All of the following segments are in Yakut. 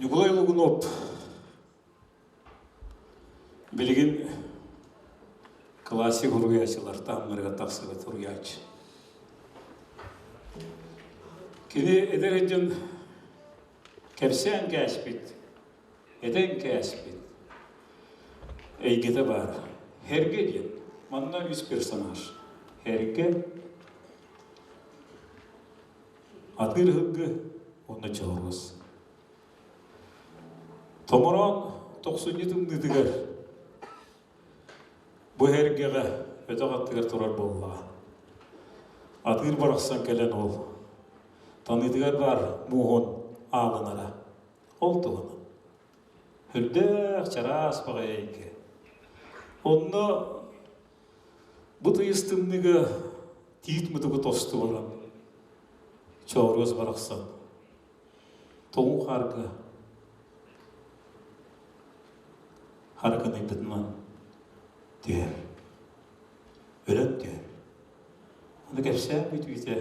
Ньукулай Лугунов билигин классик уруйааччылар таһымнарыгар тахсыбыт уруйааччы. Кини эдэр дьон кэпсээн кээспит, этэн кээспит эйгэтэ баар. Эргэ диэн. Манна үс персонаж. Эргэ, атыыр ыһыгы уонна чооруос. Томороон тохсунньу тымныытыгар бу эргэҕэ өтөх аттыгар турар буоллаҕа. Атыыр барахсан кэлэн ол таныытыгар баар муоһун аалынара. Ол туһунан. Үрдээх чараас баҕайы эйгэ. Онно бу тыйыс тымныыга тиит мутугу тосту баран, чооруос барахсан тоҥуу хаарга харакынайбытынан түһэр, өлөн түһэр. Аны кэпсээн бүтүүтэ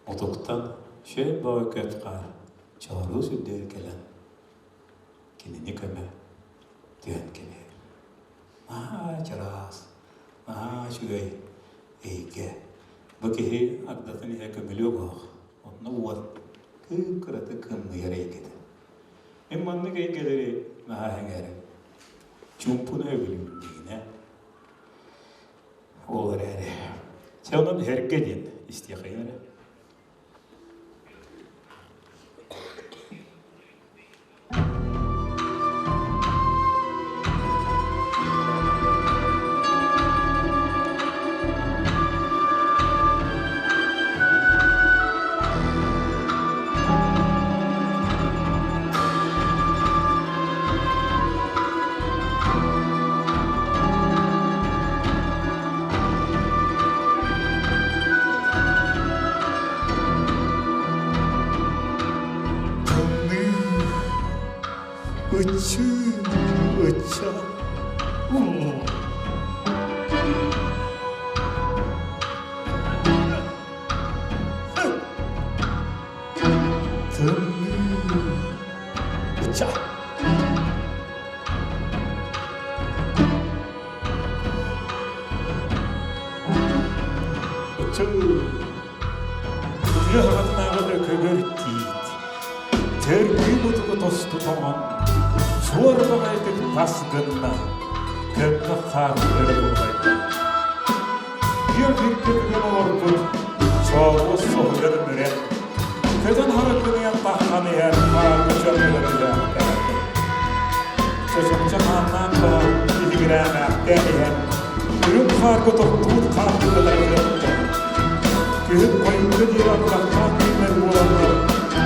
мутуктан шөй бөҕө көп хаар чооруос үрдүгэр кэлэн кинини көмө түһэн кэбиһэр. Наһаа чараас, наһаа үчүгэй эйгэ. Бу киһи агдатын иһэ көмүлүөк оһох, онно уот кып-кыратык кымныйар эйгэтэ. Мин маннык эйгэлэри наһаа сэҥээрим. Чуумпуну өбүлүүр дигинэ. Ол эрээри. Чэ, онон эргэ диэн истиэхэйин эрэ. Ыччыы, ычча. Тымныы, ычча. Ычча. Тыа хаҕатынааҕы көбөр тиит, төргүү мутугу тосту тоҥон, суор баҕайытык тас гынна, көмнөх хаары өрө бурҕайда. Күөх иргэ бүгэн олорбут, чооруос соһуйан өмүрэн, көтөн харакыныйан таххан иһэр хаарга чөргөлөр түһээхтээбитэ. Чочумча хааннаан баран итигирээмээхтээн иһэн, үрүҥ хаарга тохтубут хаартыгатар кыатта. Күһүн хойукка диэри ардахтаах күннэр буоланнар,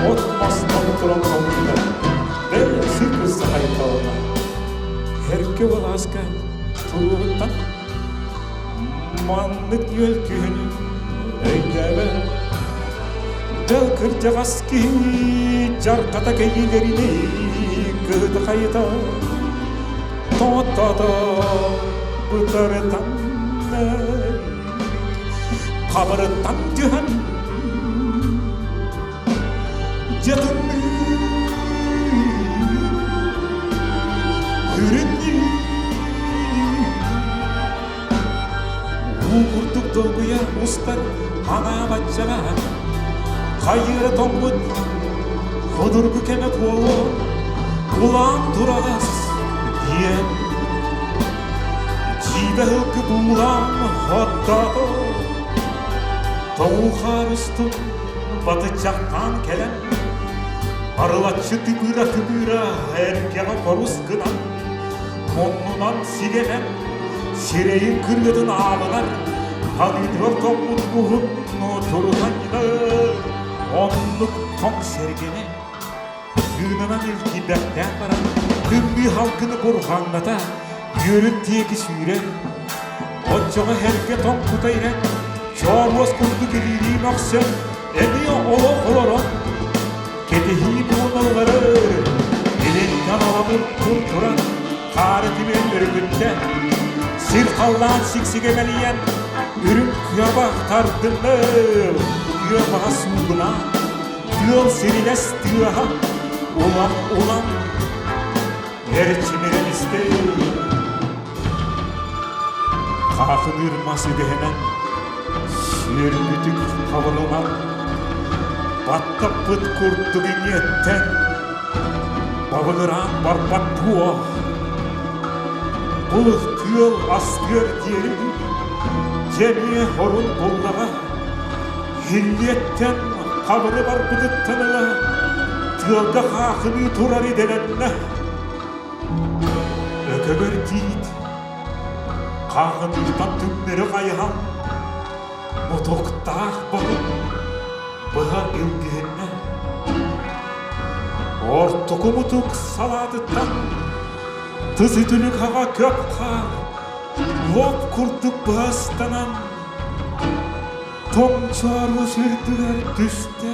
от-мас туран тоҥмута. Бэл сир кырса хайыталына. Эргэ балааска туруоруттан маннык үөл күһүнү өйдөөбөт. Дьэл кырдьаҕас киһи дьарҕата кэйиилэрини кыһыта хайыта тоҥоттоото бытарытан хабырыттан түһэн дьатынныы үрүннүү Уу курдук долгуйа устар анаа баччаҕа хайыыра тоҥмут судургу кэмэ буолуо улаан тураҕас диэн дьиибэ ылгы буулаан хоттоото тоҥуу хаар устун батыччахтаан кэлэн арылаччы тыбыыра-тыбыыра эргэҕэ хорус гынан муннунан сигэнэн сирэйин кырыатын аалынар ханыытыгар тоҥмут муһун турутан оннук тоҥ сэргэни тыынынан илгийбэхтээн баран тымныы халгыны бурҕаҥната үөрүн диэки сүүрэр оччоҕо эргэ тоҥ кута ирэн чооруос курдук илиилии мөхсөн эмиэ олох олорон кэтэһии буолаллары илинтэн аламын туран хаары тимирин өрүкүттэ сир халлаан сиксигэ мэлийэн үрүҥ кыаба тардынны кыабаҕа суугунаан тыал сирилэс тыаһа. Улам-улам эрчимирэн истэ. Хаахыныыр мас үгэһинэн сүөргүтүк хабылынан баттаппыт курдук иҥиэттэн бабыгыраан барбат буо. Бу тыал астыар диэри дьэниэ хорун буллаҕа Иллиэттэн хабыры барбытыттан ыла тыалга хаахыныы турар идэлэннэ. Өкөгөр тиит хаахыныыртан түҥнэри хайыһан мутуктаах баһын быһа илгиһиннэ. Ортоку мутук салаатыттан тыс үтүлүк аҕа көп хаар лоп курдук быһастанан Тоҥ чоору сүрдүгэр түстэ.